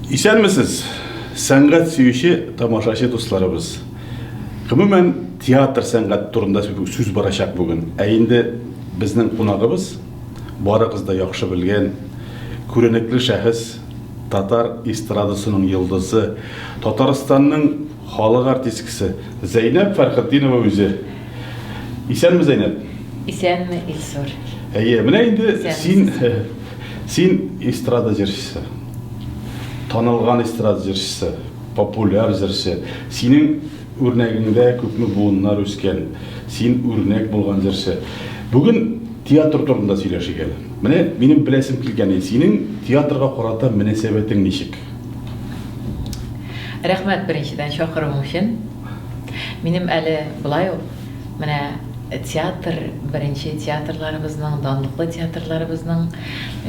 Исәнмесез, сәнгать сөюче тамашачы дусларыбыз. Гомумән, театр сәнгать турында сүз барачак бүген. Ә инде безнең кунагыбыз, барыгыз да яхшы белгән күренекле шәхес, татар эстрадасының йолдызы, Татарстанның халык артисткасы Зәйнәб Фәрхетдинова үзе. Исәнме, Зәйнәб? Исәнме, Илсур. Әйе, менә инде син син эстрада җырчысы. Танылган эстрада җырчысы, популяр җырчы. Синең үрнәгеңдә күпме буыннар үскән. Син үрнәк булган җырчы. Бүген театр турында сөйләшик әле. Менә минем беләсем килгәне, синең театрга карата мөнәсәбәтең ничек? Рәхмәт беренчедән чакыруың өчен. Минем әле болай ук менә театр, беренче театрларыбызның, данлыклы театрларыбызның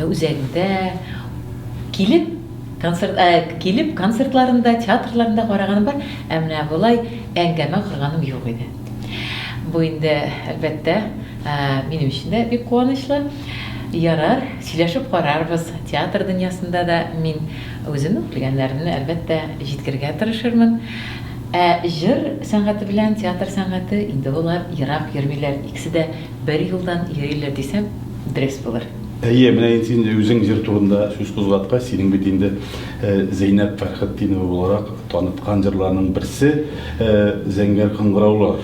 үзәгендә килеп, концерт, ә, килеп концертларында, театрларында караганым бар, ә менә болай әңгәмә корганым юк иде. Бу инде, әлбәттә, минем өчен дә бик куанычлы. Ярар, сөйләшеп карарбыз. Театр дөньясында да мин үземнең белгәннәремне, әлбәттә, җиткерергә тырышырмын. Ә җыр сәнгате белән театр сәнгате инде болар ерак йөрмиләр, икесе дә бер юлдан йөриләр дисәм, дөрес булыр. Әйе, менә инде син үзең җыр турында сүз кузгаткач, синең бит инде Зәйнәб Фәрхетдинова буларак таныткан җырларның берсе Зәңгәр кыңгыраулар.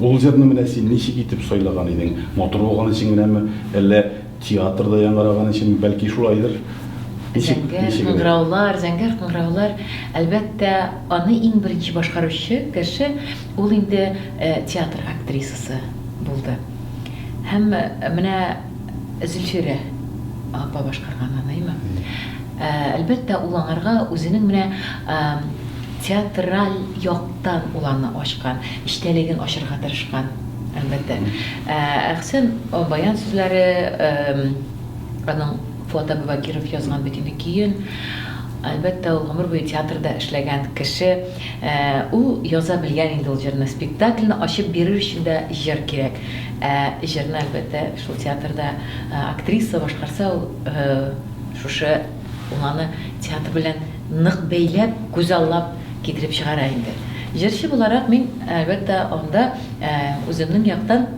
Ул җырны менә син ничек итеп сайлаган идең? Матур булган өчен генәме, әллә театрда яңгыраган өченме? Бәлки шулайдыр? Ничек, Зәңгәр ничек иде? кыңгыраулар, зәңгәр кыңгыраулар, әлбәттә, аны иң беренче башкаручы кеше ул инде театр актрисасы булды. Һәм менә Зөлфирә апа башкарган аны, әйме? Әлбәттә, ул аңарга үзенең менә театраль яктан ул аны ачкан, эчтәлеген ачырга тырышкан, әлбәттә. Әхсән баян сүзләре, аның Фуат Әбүбәкиров язган бит инде көен. Әлбәттә, ул гомер буе театрда эшләгән кеше. Ул яза белгән инде ул җырны. Спектакльне ачып бирер өчен дә җыр кирәк. Ә җырны, әлбәттә, шул театрда актриса башкарса, ул шушы ул аны театр белән нык бәйләп, күзаллап китереп чыгара инде. Җырчы буларак мин, әлбәттә, анда үземнең яктан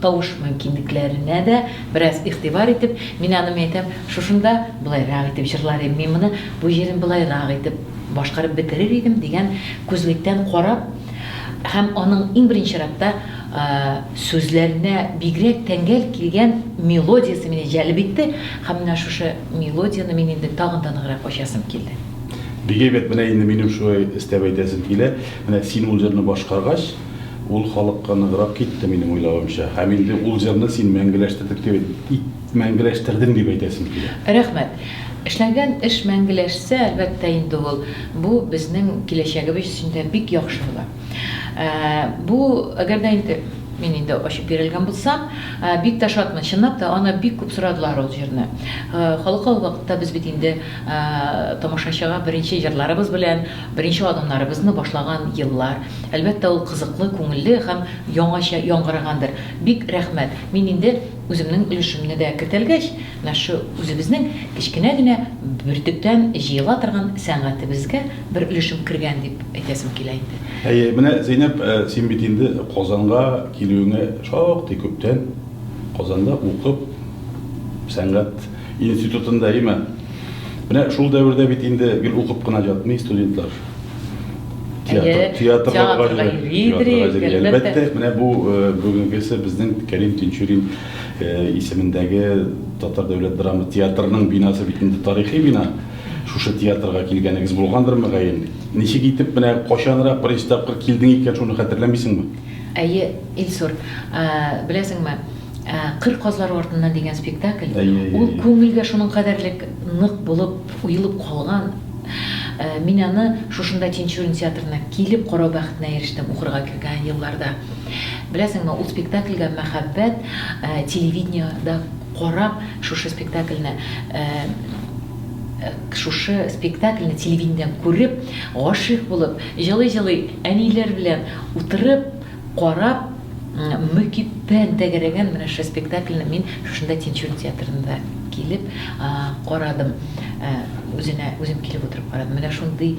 тавыш мөмкинлекләренә дә бераз игътибар итеп, мин аны, мин әйтәм, шушында болайрак итеп җырлар идем, мин моны бу җирен болайрак итеп башкарып бетерер идем дигән күзлектән карап һәм аның иң беренче чиратта сүзләренә бигрәк тәңгәл килгән мелодиясе мине җәлеп итте һәм менә шушы мелодияне мин инде тагын да ныграк ачасым килде. Бик әйбәт, менә инде минем шулай өстәп әйтәсем килә, менә син ул җырны башкаргач, Ул халыкка ныграк китте, минем уйлавымча. Һәм инде ул җырны син мәңгеләштердек дип мәңгеләштердең дип әйтәсем килә. Рәхмәт. Эшләнгән эш мәңгеләшсә, әлбәттә инде ул, бу безнең киләчәгебез өчен дә бик яхшы була. Бу, әгәр дә инде мин инде ачып бирелгән булсам, бик тә шатмын. Чынлап та, аны бик күп сорадылар ул җырны. Халыкка ул вакытта без бит инде тамашачыга беренче җырларыбыз белән беренче адымнарыбызны башлаган еллар. Әлбәттә, ул кызыклы, күңелле һәм яңача яңгырагандыр. Бик рәхмәт. Мин инде үземнең өлешемне дә кертәлгәч, менә шу үзебезнең кечкенә генә бөртектән җыела торган сәнгатебезгә бер өлешем кергән дип әйтәсем килә инде. Әйе, менә, Зәйнәп, син бит инде Казанга килүеңә шактый күптән, Казанда укып, сәнгать институтында, әйеме? Менә шул дәвердә бит инде гел укып кына ятмый студентлар. Театр, театрларга йөри, әлбәттә. Менә бу бүгенгесе безнең Кәрим Тинчурин исемендәге Татар дәүләт драма театрының бинасы бит инде тарихи бина. Шушы театрга килгәнегез булгандыр мөгаен. Ничек итеп менә кайчанрак беренче тапкыр килдең икән, шуны хәтерләмисеңме? Әйе, Илсур, беләсеңме, Кыр казлары артыннан дигән спектакль, ул күңелгә шуның кадәрлек нык булып уелып калган. Мин аны шушында Тинчурин театрына килеп карау бәхетенә ирештем укырга кергән елларда. Беләсеңме, ул спектакльгә мәхәббәт телевидениедә карап, шушы спектакльне шушы спектакльне телевидениедән күреп, гашыйк булып, җылый-җылый әниләр белән утырып карап, мөкиббән тәгәрәгән менә шушы спектакльне мин шушында Тинчурин театрында килеп карадым. Үзенә үзем килеп утырып карадым. Менә шундый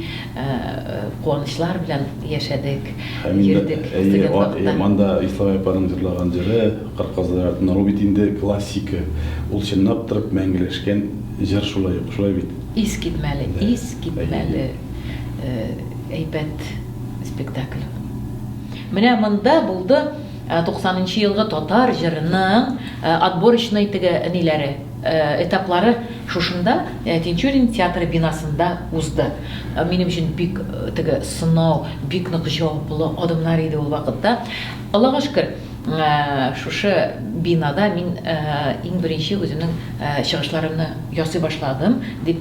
куанычлар белән яшәдек, йөрдек студент вакытта. Монда Ислам апаның җырлаган җыры Кыр казлары артыннан, ул бит инде классика. Ул чынлап торып мәңгеләшкән җыр шулай ук, шулай бит? Искитмәле, искитмәле әйбәт спектакль. Менә монда булды 90 нчы елгы татар җырының отборочный теге ниләре, этаплары шушында Тинчурин театры бинасында узды. Минем өчен бик теге сынау, бик нык җаваплы адымнар иде ул вакытта. Аллага шөкер, шушы бинада мин иң беренче үземнең чыгышларымны ясый башладым дип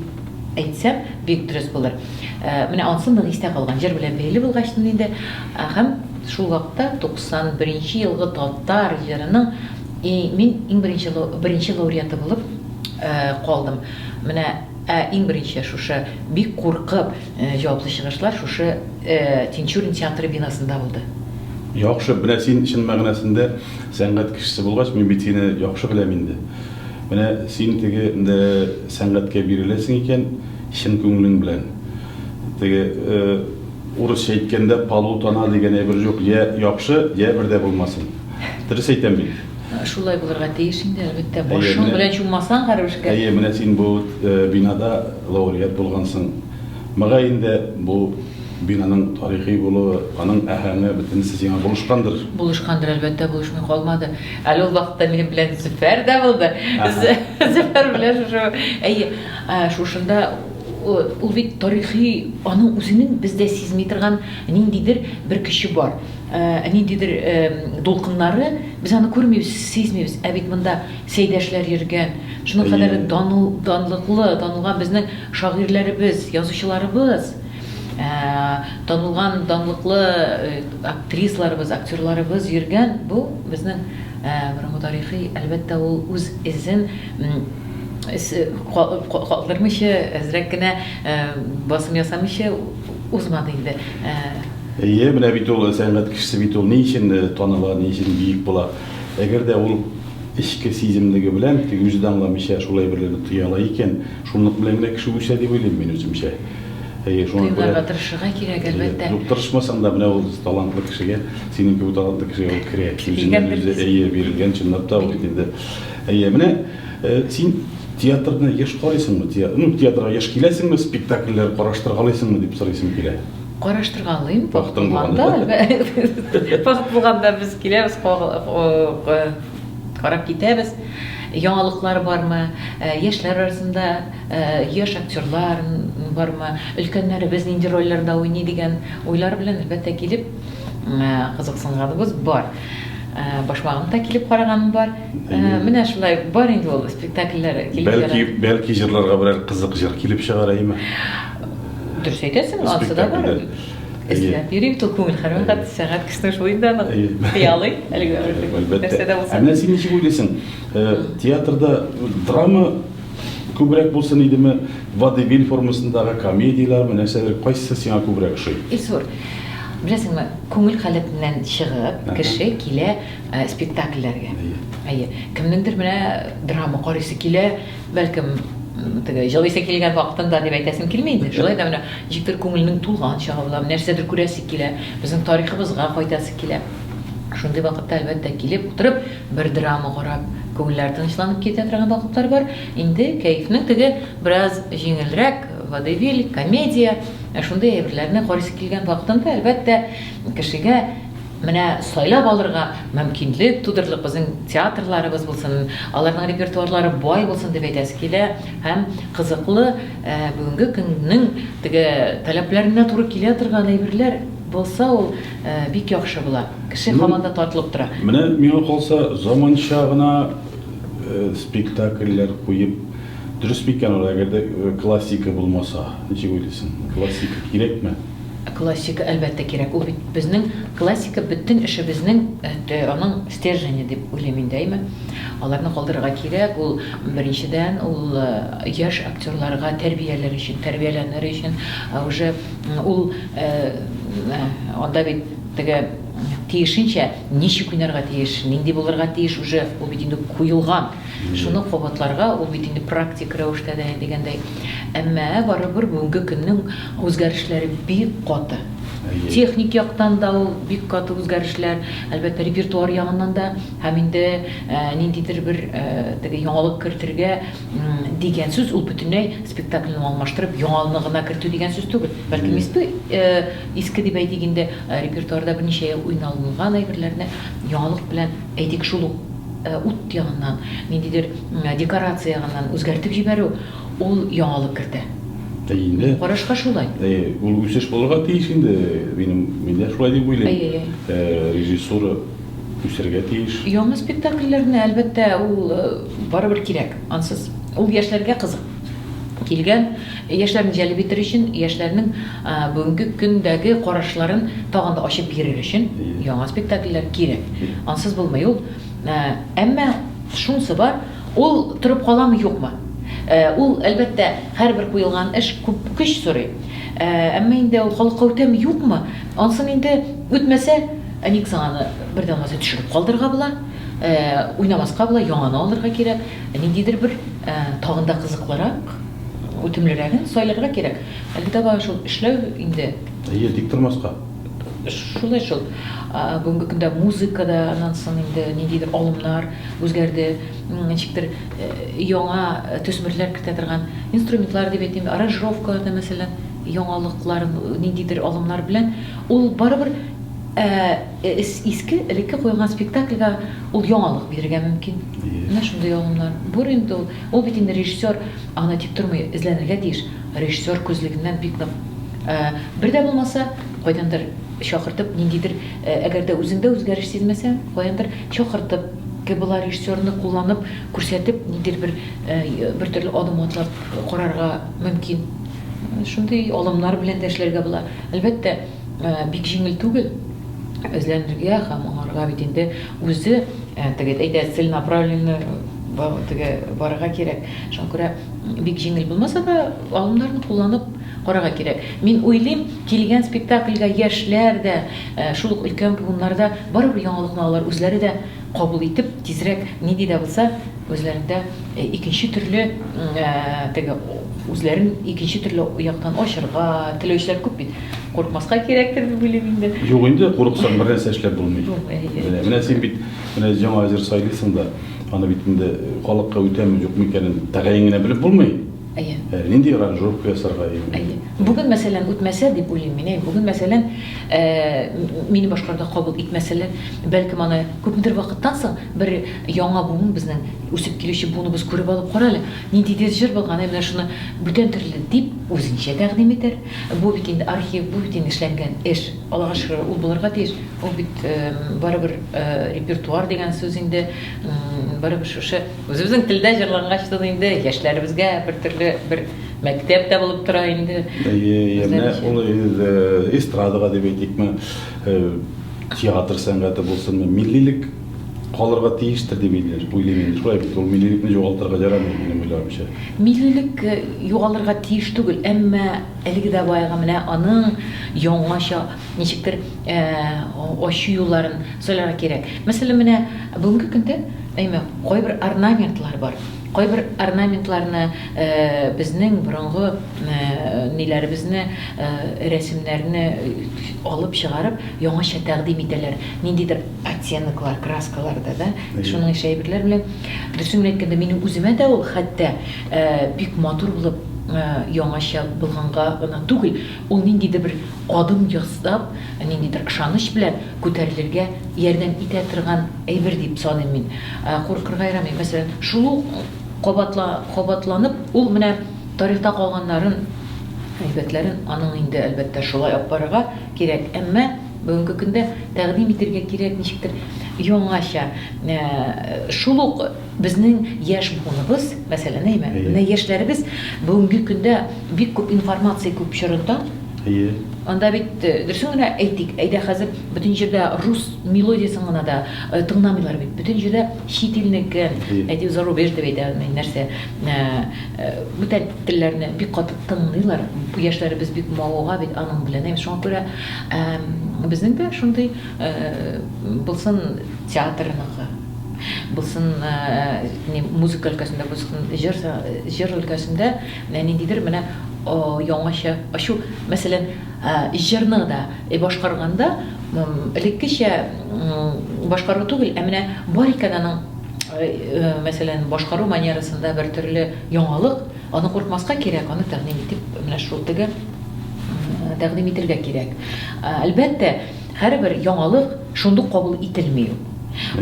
әйтсәм, бик дөрес булыр. Менә ансы нык истә калган, җыр белән бәйле булгачтын инде. Һәм шул вакытта 91 нче елгы татар җырының мин иң беренче беренче лауреаты булып калдым. Менә ә иң беренче шушы бик куркып җаваплы чыгышлар шушы Тинчурин театры бинасында булды. Яхшы, менә син чын мәгънәсендә сәнгать кешесе булгач, мин бит сине яхшы беләм инде. Менә син теге инде сәнгатькә биреләсең икән, чын күңелең белән. Теге урысча әйткәндә полутона дигән әйбер юк, йә яхшы, йә бер дә булмасын. Дөрес әйтәм бит? Шулай булырга тиеш инде, әлбәттә. Башың белән чуммасаң һәрбер эшкә. Әйе, менә син бу бинада лауреат булгансың. Мөгаен дә, бу бинаның тарихи булуы, аның аһәңе, бөтенесе сиңа булышкандыр. Булышкандыр, әлбәттә, булышмый калмады. Әле ул вакытта минем белән Зөфәр дә булды. Зөфәр белән шушы, әйе, шушында ул бит тарихи, аның үзенең без дә сизми торган ниндидер бер көче бар. Ниндидер дулкыннары, без аны күрмибез, сизмибез. Ә бит монда Сәйдәшләр йөргән, шуның кадәр данлыклы, танылган безнең шагыйрьләребез, язучыларыбыз, танылган, данлыклы актрисаларыбыз, актерларыбыз йөргән. Бу безнең борынгы тарихи, әлбәттә, ул үз эзен калдырмыйча, әзрәк кенә басым ясамыйча узмады инде. Әйе, менә бит ул сәнгать кешесе бит ул ни өчен таныла, ни өчен биек була? Әгәр дә ул эчке сиземлеге белән, теге үзе дә аңламыйча шул әйберләрне тоя ала икән, шунлык белән генә кеше үсә дип уйлыйм мин үземчә. Әйе, шуңа күрә. Тоюларга тырышырга кирәк, әлбәттә. Юк, тырышмасаң да, менә ул талантлы кешегә, синең кебек талантлы кешегә ул керә. Үзеннән үзе, әйе, бирелгән, чынлап та ул бит инде. Әйе, менә син театрны еш карыйсыңмы? Ну, театрга еш киләсеңме, спектакльләр караштыргалыйсыңмы дип сорыйсым килә. Караштыргалыйм, вакыт булганда, әлбәттә. Вакыт булганда без киләбез, карап китәбез. Яңалыклар бармы, яшьләр арасында яшь актерлар бармы, өлкәннәребез нинди рольләрдә уйный дигән уйлар белән, әлбәттә, килеп кызыксынганыбыз бар. Башмагым да килеп караганым бар. Менә шулай бар инде ул спектакльләр килеп. Бәлки, бәлки җырларга берәр кызык җыр килеп чыгар, әйеме? Дөрес әйтәсең, анысы да бар. Эзләп йөри бит ул күңел һәрвакыт сәгать кешенең шул инде аның хыялый әлеге нәрсә дә булса. Ә менә син ничек уйлыйсың, театрда драма күбрәк булсын идеме, водевиль формасындагы комедияләрме, нәрсәдер, кайсысы сиңа күбрәк ошый? Илсур, беләсеңме, күңел халәтеннән чыгып, кеше килә спектакльләргә. Әйе. Кемнеңдер менә драма карыйсы килә, бәлкем, теге җылыйсы килгән вакытында дип әйтәсем килми инде. Шулай да менә ничектер күңелнең тулган чагы була, нәрсәдер күрәсе килә, безнең тарихыбызга кайтасы килә. Шундый вакытта, әлбәттә, килеп утырып, бер драма карап, күңелләр тынычланып китә торган вакытлар бар. Инде кәефнең теге бераз җиңелрәк, водевиль, комедия, шундый әйберләрне карыйсы килгән вакытында, әлбәттә, кешегә Менә сайлап алырга мөмкинлек тудырырлык безнең театрларыбыз булсын, аларның репертуарлары бай булсын дип әйтәсе килә һәм кызыклы, бүгенге көннең теге таләпләренә туры килә торган әйберләр булса, ул бик яхшы була. Кеше һаман да тартылып тора. Менә миңа калса, заманча гына спектакльләр куеп, дөрес микән ул, әгәр дә классика булмаса, ничек уйлыйсың, классика кирәкме? Классика, әлбәттә, кирәк. Ул бит безнең классика бөтен эшебезнең аның стержене дип уйлыйм инде, әйме? Аларны калдырырга кирәк. Ул, беренчедән, ул яшь актерларга тәрбияләр өчен, тәрбияләнер өчен, уже ул анда бит теге. тиешенчә ничек уйнарга тиеш, нинди булырга тиеш уже ул бит инде куелган. Шуны кабатларга, ул бит инде практик рәвештә дә дигәндәй. Әмма барыбер бүгенге көннең үзгәрешләре бик каты. Техник яктан да ул бик каты үзгәрешләр, әлбәттә, репертуар ягыннан да һәм инде ниндидер бер теге яңалык кертергә дигән сүз ул бөтенләй спектакльне алмаштырып яңалыгны гына кертү дигән сүз түгел. Бәлкем иске, иске дип әйтик инде, репертуарда берничә ел уйналынган әйберләрне яңалык белән, әйтик, шул ук ут ягыннан, ниндидер декорация ягыннан үзгәртеп җибәрү, ул яңалык кертә. Әйе инде. Минем карашка шулай. Әйе, ул үсеш булырга тиеш инде. Минем, мин дә шулай дип уйлыйм. Әйе, әйе. Режиссура үсергә тиеш. Яңа спектакльләрне, әлбәттә, ул барыбер кирәк. Ансыз ул яшьләргә кызык. Килгән яшьләрне җәлеп итер өчен, яшьләрнең бүгенге көндәге карашларын тагын да ачып бирер өчен яңа спектакльләр кирәк. Ансыз булмый ул. Әмма шунысы бар, ул торып каламы, юкмы? Ул, әлбәттә, һәрбер куелган эш күп көч сорый. Әмма инде ул халыкка үтәме, юкмы? Ансын инде үтмәсә, ник соң аны бер дә булмаса төшереп калдырырга була, уйнамаска була, яңаны алырга кирәк. Ниндидер бер тагын да кызыклырак, үтемлерәген сайларга кирәк. Әле таба шул эшләү инде. Әйе, тик тормаска. Шулай шул. Бүгенге көндә музыка да аннан соң инде ниндидер алымнар үзгәрде. Ничектер яңа төсмерләр кертә торган инструментлар дип әйтим, аранжировкалар да, мәсәлән, яңалыклар, ниндидер алымнар белән ул барыбер иске, элекке куелган спектакльгә ул яңалык бирергә мөмкин. Менә шундый алымнар. Бур инде ул. Ул бит инде режиссер аны тик тормый, эзләнергә тиеш. Режиссер күзлегеннән бик нык. Бер дә булмаса, кайдандыр чакыртып, ниндидер, әгәр дә үзеңдә үзгәреш сизмәсәң, каяндыр чакыртып, була режиссерны кулланып, күрсәтеп, ниндидер бер бер төрле адым атлап карарга мөмкин. Шундый алымнар белән дә эшләргә була. Әлбәттә, бик җиңел түгел эзләнергә һәм аңарга бит инде үзе теге әйтә целенаправленно теге барырга кирәк. Шуңа күрә бик җиңел булмаса да, алымнарны кулланып карарга кирәк. Мин уйлыйм, килгән спектакльгә яшьләр дә, шул ук өлкән буыннар да барыбер яңалыкны алар үзләре дә кабул итеп, тизрәк нинди дә булса үзләрендә икенче төрле теге үзләрен икенче төрле яктан ачырга теләүчеләр күп бит. Курыкмаска кирәктер дип уйлыйм инде. Юк инде, курыксаң бер нәрсә эшләп булмый. Булмый. Менә син бит менә яңа җыр сайлыйсың да, аны бит инде халыкка үтәме, юкмы икәнен тәгаен генә белеп булмый. Әйе. Нинди аранжировка ясарга Әйе. Бүген, мәсәлән, үтмәсә дип уйлыйм мин, әйе. Бүген, мәсәлән, мине башкалар да кабул итмәсәләр, бәлкем аны күпмедер вакыттан соң бер яңа буын безнең үсеп килүче буыныбыз күреп алып, кара әле, ниндидер җыр булган, әй, менә шуны бүтән төрле дип үзенчә тәкъдим итәр. Бу бит инде архив, бу бит инде эшләнгән эш. Аллага шөкер, ул булырга тиеш. Ул бит барыбер репертуар дигән сүз инде. Барыбер шушы үзебезнең телдә җырлангач та инде яшьләребезгә бер төрле бер мәктәп тә булып тора инде. Әйе, менә ул эстрадага дип әйтикме, театр сәнгате булсынмы, миллилек калырга тиештер дип уйлыйм инде. Шулай бит, ул миллилекне югалтырга ярамый, минем уйлавымча. Миллилек югалырга тиеш түгел, әмма әлеге дә баягы менә аның яңача ничектер ачу юлларын сайларга кирәк. Мәсәлән, менә бүгенге көндә, әйме, кайбер орнаментлар бар. Кайбер орнаментларны безнең борынгы ниләребезне, рәсемнәрне алып чыгарып, яңача тәкъдим итәләр. Ниндидер оттеноклар, краскаларда, да, шуның ише әйберләр белән. Дөресен генә әйткәндә, минем үземә дә ул хәтта бик матур булып яңача булганга гына түгел, ул ниндидер бер адым ясап, ниндидер ышаныч белән күтәрелергә ярдәм итә торган әйбер дип саныйм мин. Куркырга ярамый. Мәсәлән, шул ук кабатла, кабатланып, ул менә тарихта калганнарын, әйбәтләрен аның инде, әлбәттә, шулай алып барырга кирәк. Әмма бүгенге көндә тәкъдим итергә кирәк ничектер яңача. Шул ук безнең яшь буыныбыз, мәсәлән, әйме, менә яшьләребез бүгенге көндә бик күп информация күп чорында. Әйе. Анда бит, дөресен генә әйтик, әйдә хәзер бөтен җирдә рус мелодиясен гына да тыңламыйлар бит. Бөтен җирдә чит илнеке, әйтик, зарубеж дип әйтә, нәрсә, бүтән телләрне бик каты тыңлыйлар. Яшьләребез бик мавыга бит аның белән. Әйе, шуңа күрә Безнең дә шундый булсын театрныкы, булсын музыка өлкәсендә, булсын җыр, җыр өлкәсендә менә ниндидер менә яңача ачу. Мәсәлән, җырны да башкарганда элеккечә башкару түгел, ә менә бар икән аның, мәсәлән, башкару манерасында бер төрле яңалык, Аны куркмаска кирәк, аны тәкъдим итеп, менә шул теге тәкъдим итергә кирәк. Әлбәттә, һәрбер яңалык шундук кабул ителми ул.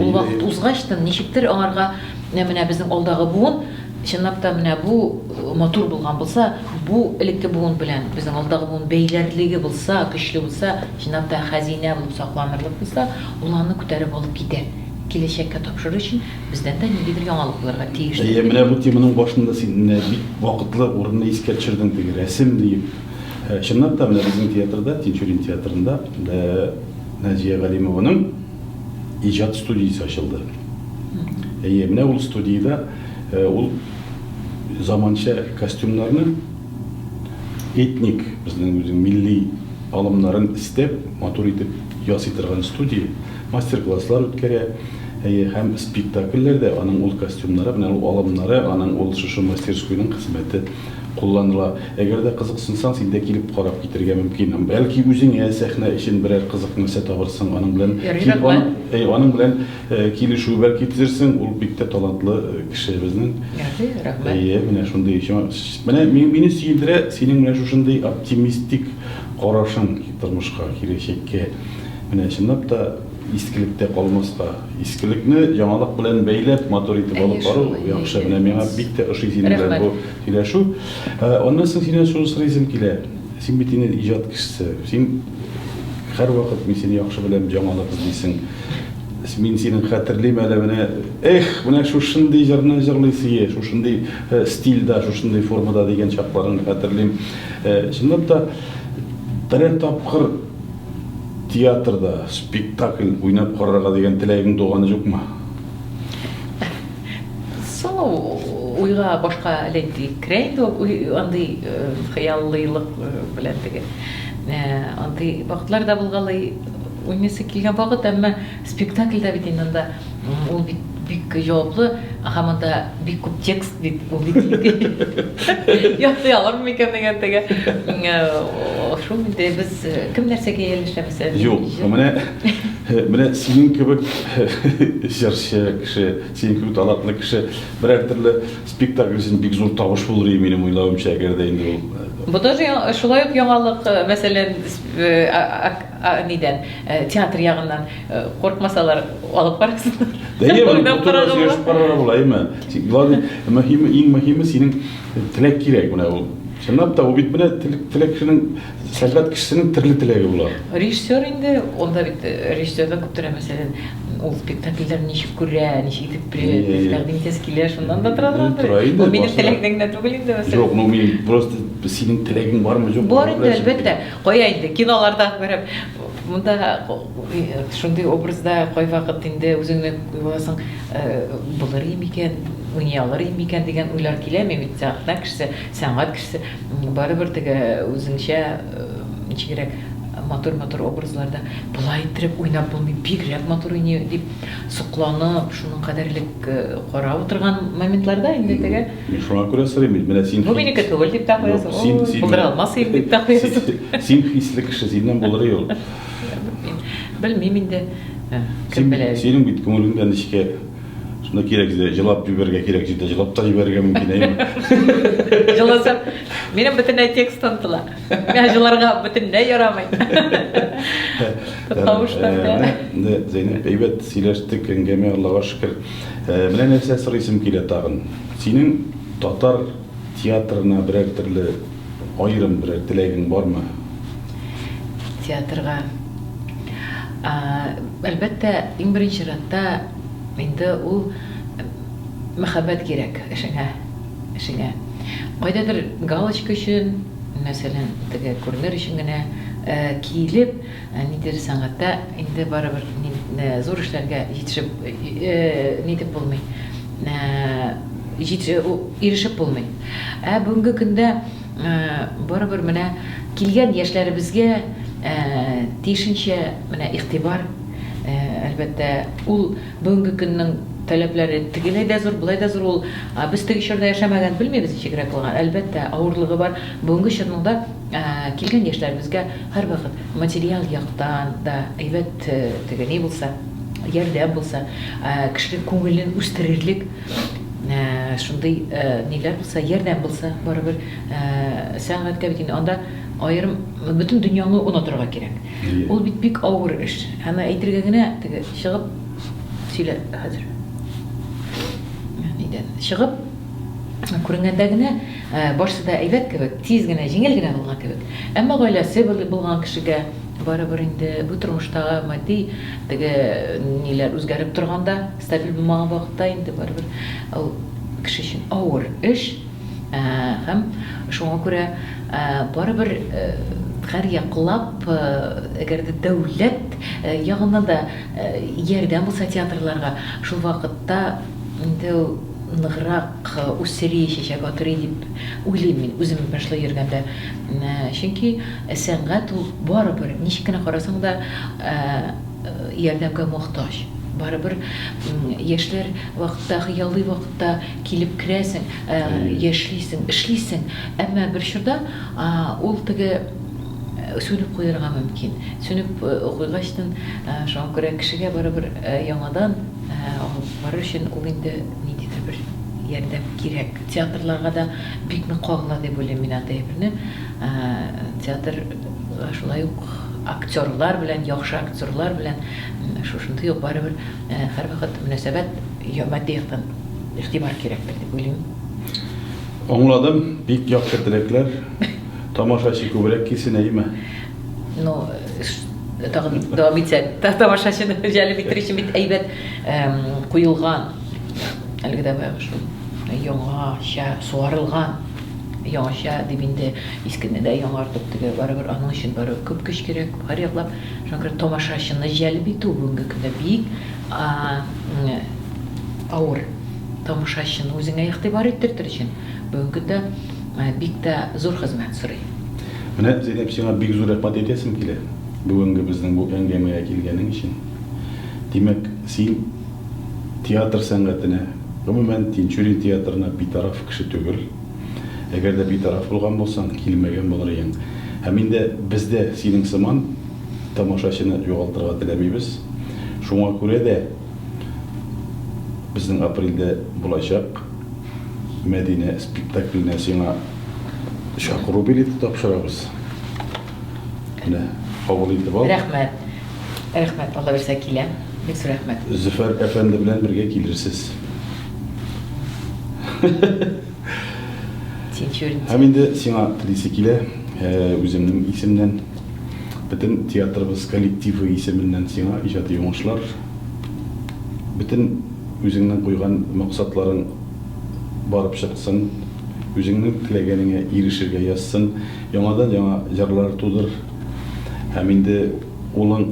Ул вакыт узгачтын, ничектер аңарга менә безнең алдагы буын, чынлап та менә бу матур булган булса, бу элекке буын белән безнең алдагы буын бәйләрлеге булса, көчле булса, чынлап та хәзинә булып сакланырлык булса, ул аны күтәреп алып китә. Киләчәккә тапшыру өчен Бездән дә ниндидер яңалык булырга тиеш. Әйе, менә бу теманың башында син менә бик вакытлы, урынлы искә төшердең теге рәсем диеп. Чынлап та, менә безнең театрда, Тинчурин театрында Наҗия Галимованың иҗат студиясе ачылды. Әйе, менә ул студиядә ул заманча костюмнарны этник, безнең үзенең милли алымнарын эстәп, матур итеп ясый торган студия, мастер-класслар үткәрә. Әйе, һәм спектакльләрдә аның ул костюмнары, менә ул алымнары, аның ул шушы мастерскойның хезмәте кулланыла. Әгәр дә кызыксынсаң, син дә килеп карап китәргә мөмкин. Бәлки үзеңә сәхнә өчен берәр кызык нәрсә табырсың, аның белән Рәхмәт. Әйе, аның белән килешү бәлки төзерсең, ул бик тә талантлы кеше безнең. Ярый, рәхмәт. Әйе, менә шундый. Менә мине сөендерә синең менә шушындый оптимистик карашың тормышка, киләчәккә. Менә чынлап та искелектә калмаска, искелекне яңалык белән бәйләп, матур итеп алып бару яхшы. Менә миңа бик тә ошый синең белән бу сөйләшү. Аннан соң синнән шуны сорыйсым килә. Син бит инде иҗат кешесе. Син һәрвакыт, мин сине яхшы беләм, яңалык эзлисең. Мин синең хәтерлим әле менә, эх, менә шушындый җырны җырлыйсы, шушындый стильдә, шушындый формада дигән чакларыңны хәтерлим. Чынлап та, берәр тапкыр театрда спектакль уйнап карарга дигән теләгең туганы юкмы? Соң уйга башка әле керә инде ул андый хыяллыйлык белән теге. Андый вакытлар да булгалый, уйныйсы килгән вакыт, әмма спектакльдә бит инде анда ул бит бик җаваплы, һәм анда бик күп текст бит, ул бит ятлый алырмын микән дигән теге. Шул инде без кем нәрсәгә ияләшә, мәсәлән. Юк, менә менә синең кебек җырчы кеше, синең кебек талантлы кеше берәр төрле спектакль өчен бик зур табыш булыр иде, минем уйлавымча, әгәр дә инде ул. Бу тоже шулай ук яңалык, мәсәлән, нидән, театр ягыннан куркмасалар, алып карасыннар. Әйе, моны бу турыда сөйләшеп карарга була, әйеме? Главный, мөһиме, иң мөһиме синең теләк кирәк менә ул. Чынлап та, ул бит менә теләк кешенең, сәнгать кешесенең төрле теләге була. Режиссер инде, анда бит режиссердан күп тора, мәсәлән, ул спектакльләрне ничек күрә, ничек итеп тәкъдим итәсе килә, шуннан да тора торгандыр. Тора инде. Ул минем теләкнең генә түгел инде, мәсәлән. Юк, ну мин просто синең теләгең бармы, юкмы? Бар инде, әлбәттә. Кая инде, киноларда күреп, монда шундый образда кайвакыт инде үзеңне уйласаң, булыр микән, уйный алыр микән дигән уйлар килә. Мин бит сәхнә кешесе, сәнгать кешесе. Барыбер теге үзеңчә ничегрәк матур-матур образларда болай иттереп уйнап булмый, бигрәк матур уйный дип сокланып, шуның кадәрлек карап утырган моментларда инде теге. Мин шуңа күрә сорыйм бит, менә син Бу минеке түгел дип тә куясың. Син, син, булдыра алмас идем дип тә куясың. Син хисле кеше, синнән булыр ул. Белмим инде. Кем белә. Синең бит күңелеңдә нечкә. Шунда кирәк җирдә җылап җибәрергә кирәк җирдә җылап та җибәрергә мөмкин, әйеме? Җыласам, минем бөтенләй текст онытыла. Миңа җыларга бөтенләй ярамый. Тавыштан да. Менә, Зәйнәп, әйбәт сөйләштек, әңгәмә, Аллага шөкер. Менә нәрсә сорыйсым килә тагын. Синең татар театрына берәр төрле аерым берәр теләгең бармы? Театрга. Әлбәттә, иң беренче чиратта инде ул мәхәббәт кирәк эшеңә, эшеңә. Кайдадыр галочка өчен, мәсәлән, теге күренер өчен генә киелеп, Ә ниндидер сәнгатьтә инде барыбер зур эшләргә җитешеп, нитеп булмый, ирешеп булмый. Ә бүгенге көндә барыбер менә килгән яшьләребезгә Тиешенчә менә игътибар, әлбәттә, ул бүгенге көннең таләпләре тегеләй дә зур, болай да зур ул. Без теге чорда яшәмәгән, белмибез ничегрәк булган. Әлбәттә, авырлыгы бар. Бүгенге чорның да килгән яшьләребезгә һәрвакыт материаль яктан да әйбәт теге ни булса, ярдәм булса, кешенең күңелен үстерерлек шундый ниләр булса, ярдәм булса, барыбер сәнгатькә бит инде анда аерым бөтен дөньяңны онытырга кирәк. Ул бит бик авыр эш. Аны әйтергә генә теге чыгып сөйлә хәзер. Нидән чыгып күренгәндә генә барсы да әйбәт кебек, тиз генә, җиңел генә булган кебек. Әмма гаиләсе булган кешегә барыбер инде бу тормыштагы матди теге ниләр үзгәреп торганда, стабиль булмаган вакытта инде барыбер ул кеше өчен авыр эш. Һәм шуңа күрә барыбер һәр яклап, әгәр дә дәүләт ягыннан да ярдәм булса театрларга, шул вакытта инде ул ныграк үсери, чәчәк атырый дип уйлыйм мин, үзем менә шулай йөргәндә. Чөнки сәнгать ул барыбер, ничек кенә карасаң да, ярдәмгә мохтаҗ. Барыбер яшьләр вакытта, хыялый вакытта килеп керәсең, яшисең, эшлисең, әмма бер чорда ул теге сүнеп куярга мөмкин. Сүнеп куйгачтын, шуңа күрә кешегә барыбер яңадан алып барыр өчен ул инде ниндидер бер ярдәм кирәк. Театрларга да бик нык кагыла дип уйлыйм мин андый әйберне. Театр шулай ук актерлар белән, яхшы актерлар белән шушындый ук барыбер һәрвакыт мөнәсәбәт матди яктан игътибар кирәктер дип уйлыйм. Аңладым, бик яхшы теләкләр. Тамашачы күбрәк килсен, әйеме? Ну, тагын дәвам итсәк, тамашачыны җәлеп итер өчен бит әйбәт куелган, әлеге дә баягы шул яңача суарылган, яңача дип инде искене дә яңартып, теге барыбер аның өчен барыбер күп көч кирәк, һәр яклап. Шуңа күрә тамашачыны җәлеп итү бүгенге көндә бик авыр. Тамашачыны үзеңә игътибар иттертер өчен бүгенге көндә бик тә зур хезмәт сорый. Менә, Зәйнәп, сиңа бик зур рәхмәт әйтәсем килә, бүгенге безнең бу әңгәмәгә килгәнең өчен. Димәк, син театр сәнгатенә, гомумән, Тинчурин театрына битараф кеше түгел. Әгәр дә битараф булган булсаң, килмәгән булыр идең. Һәм инде без дә синең сыман тамашачыны югалтырга теләмибез. Шуңа күрә дә безнең апрельдә булачак Мәдинә спектакленә сиңа чакыру билеты тапшырабыз. Менә, кабул итеп ал. Рәхмәт. Рәхмәт, Алла бирсә киләм. Бик зур рәхмәт. Зөфәр әфәнде белән бергә килерсез. Тинчурин. Һәм инде сиңа телисе килә, үземнең исемнән, бөтен театрыбыз коллективы исеменнән сиңа иҗади уңышлар, бөтен үзеңнең куйган максатларың барып чыксын, үзеңнең теләгәнеңә ирешергә язсын, яңадан-яңа җырлар тудыр. Һәм инде улың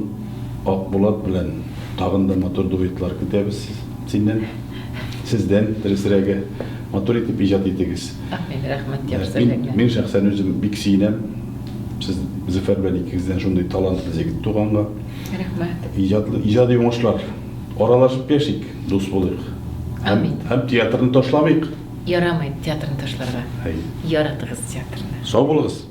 Акбулат белән тагын да матур дуэтлар көтәбез синнән. Сездән, дөресрәге, матур итеп иҗат итегез. Амин, рәхмәт яхшы сүзләреңә. Мин шәхсән үзем бик сөенәм, сез Зөфәр белән икегездән шундый талантлы җегет туганга. Рәхмәт. Иҗатлы, иҗади уңышлар. Аралашып яшик, дус булыйк. Амин. Һәм театрны ташламыйк. Ярамый театрны ташларга. Әйе. Яратыгыз театрны. Сау булыгыз.